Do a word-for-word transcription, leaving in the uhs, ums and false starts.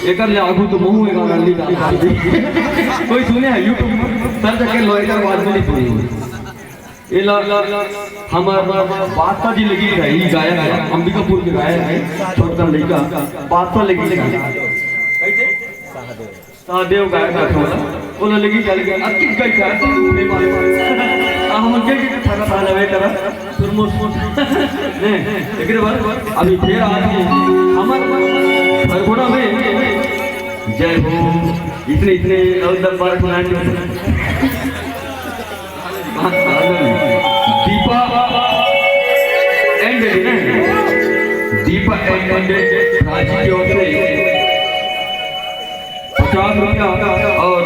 एकर ले आगू तो महू ए गाना ली डाल दी। कोई सुने हे YouTube में? सर जाके लो, एकर आवाज में नहीं सुनी। एला हमर बादशाह जी लगे हे, ई गायक हे, अंबिकापुर के गायक हे, छोटका लइका, बादशाह लगे हे। सहदेव गायक हे थोड़ा, ओला लगे हे, लगे हे, अतिक गायक हे, फेमस। आ हम के के थारा थारा वे करा, सुरमो सुन। ने, एकरे बाद अभी फेर आज हमर भरघोड़ा में जय हो, इतने, इतने और दस बारह सुनाए। दीपा एंड, दीपा एंड राजी की ओर से पचास रुपया और